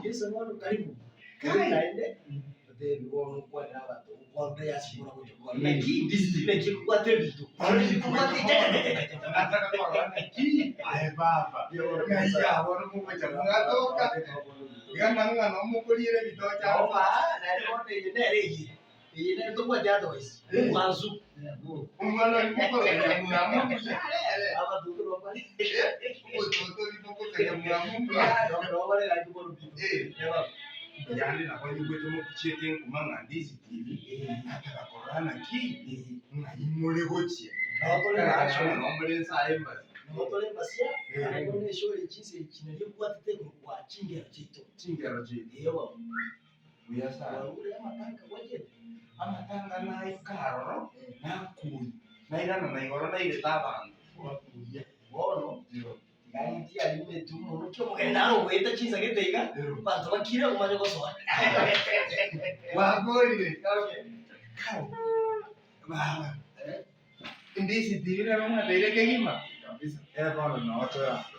Yeso bono karibu. Kai. Naende otebi bono okwanera abanto okwana diaspora gocha kwana naki ndisi naki ekobwata ebinto. Ekobwata Nataka korora naki aye baba ng'ai bono mogocha mwatoka iga nang'a nomokoriera ebitoki Oba naende bono eye nere eye. Eye nere tobwati otherwise. Omwansu. Omwana oria mokoroka nyamwamu mbuya ere. Abatutu nobare. Omototo oria mokoroka nyamwamu mbuya. Nobare gaki bono binto. Eh. Yande nabo nyigwete mochiete nkuma ng'a Ndizi TV, nataka korora naki ng'ai more gochia. Nabo tore Ekero nabo more nse aye embasia. Nabo tore embasia, Eh. naende bono eshow eye chinsa echi nario ebwatete igoro kwa chingero chiaito. Chingero chiaito. Eeh bono. Buya sana. Kwarure amatanga gwachete? Amatanga naika aroro, nakuya, nairana na igoro nairete abanto. Gwakuya. Bono, tiga ng'itie aria emetu mono ki omogeni naro ogoeta chinsa gete iga, abanto bakire omanye gosoa. Gwakorire. Okay. Kai, baba, ndisi tiri nero ng'ateire kegima. Kabisa. Ere bono noo torakora.